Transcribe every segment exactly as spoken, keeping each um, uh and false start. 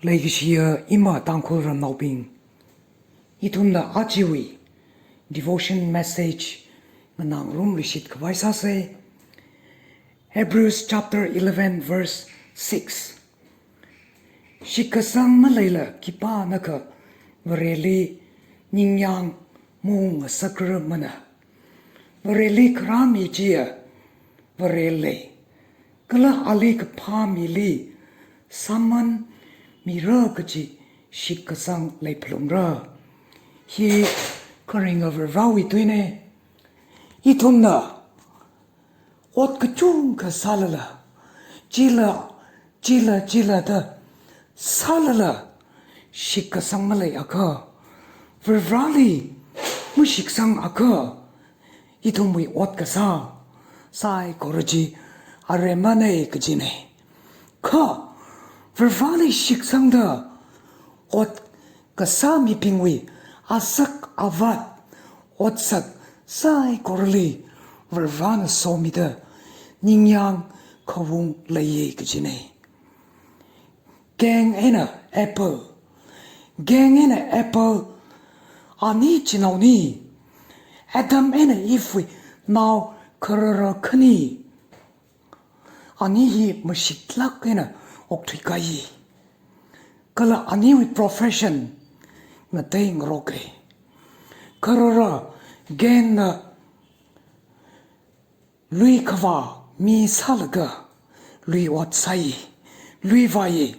Leikashiya ima Tangkhul ramnaobing, ithumna ajawui devotion message nganāngarumluishit khavai sāsei. Hebrews chapter eleven verse six. Shitkasang maleila khipānakha Vareli ningyāng maungngasakramana. Vareli kharā mi chiya Vare lei, kala ali kaphā mili sāman mira kaji shitkasang leiphalungra. Hi kharinga Varewui tuina. Ithumna ot kachungkha sālala, chila, chila, chila da sālala, shitkasang maleiakha, Vareli mashitkasangakha, ithumwui ot kasā saikora chi aremana kajina. Kha Vareli shitkasangda ot kasā mibingwui asak avat otsak saikorali Varena somida ningyāng khaung leiya kajina. Cain eina Abel. Cain eina Abel ani chinaona. Adam eina Eve wui nao kharara khani. Ani hi mashitlāk eina okthuikāi. Kala aniwui profession ngateingaroka. Kharara Cain na lui khavā mi sālaga lui ot sāi, lui vāi.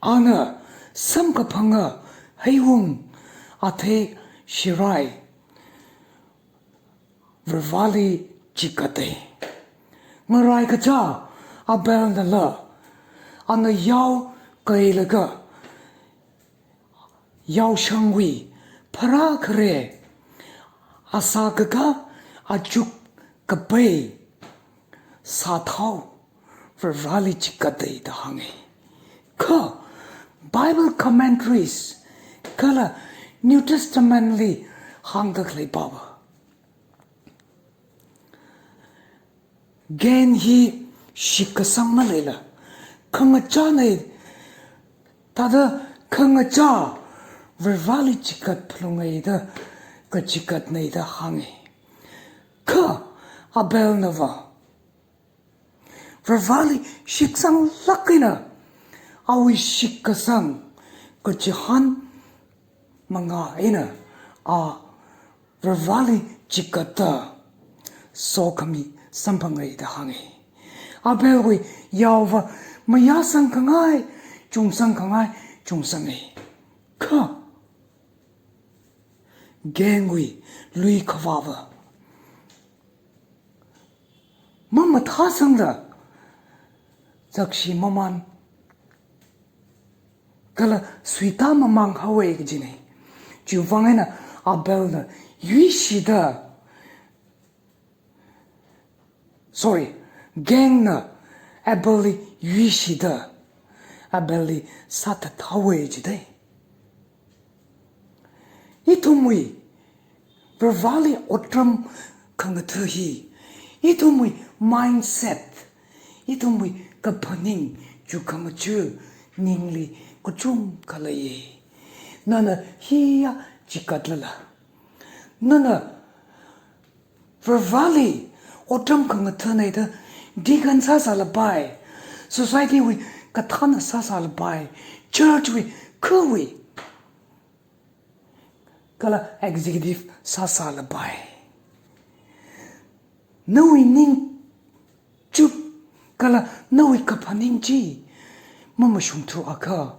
Ana samkaphanga heiwung athei shirai Vareli chikata. Ngaraikacha Abel nala ana yao kailaga yaoshangwui pharā khare, asā kakā, achuk kapai sāthao Vareli chikata da hānga. Kha Bible commentaries kala New Testament li hāngda khalei pava, Cain hi shitkasang maleila khangachāna, thāda khangachā Vareli chikat phalunga da kachikatna da hānga. Kha Abel nava Vareli shitsanglāk eina awui shitkasang kachihān manga eina a Vareli chikatda sokhami samphanga da hānga. Abelwui yaova mayāsangkhangai, chungsangkhangai, chungsanga. Kha Cainwui lui khavāva mamathāsangda zakshi mamān kala suita mamāng haowa kajina. Chiwuivang eina Abelna yuishida, sorry, Cainna Abelli yuishida, Abelli sāthat haowa jidai. Ithumwui Vareli otram khangatha hi, ithumwui mindset, ithumwui kaphaning, chukhamaja ningli kachungkha leiya. Nana hiya chikatlala, nana Vareli otram khangathana da deacon sāsālapai, society wui kathāna sāsālapai, church wui khawui kala executive sāsālapai. Nawui ningchup kala nawui kaphaning chi mamashungthuakha,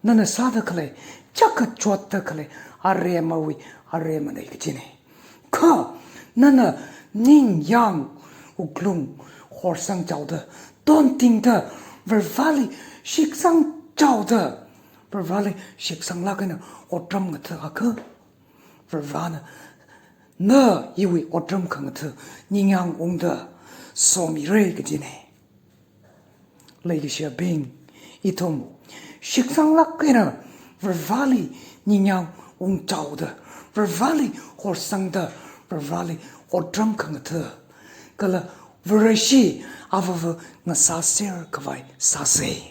nana sāda khalei, chākachotda khalei aremawui aremana kajina. Kha nana ningyāng wuklung horsangchaoda, tontingda, Vareli shitsangchaoda, Vareli shitsanglāk eina otram ngathaakha, Varena na iwui otram khangatha ningyāng ungda somira kajina. Leikashiyabing, ithum shitsanglāk eina Vareli ningyāng ungchaoda, Vareli horsangda, Vareli otram khangatha kala Vareshi avāva ngasāser khavai sāsei.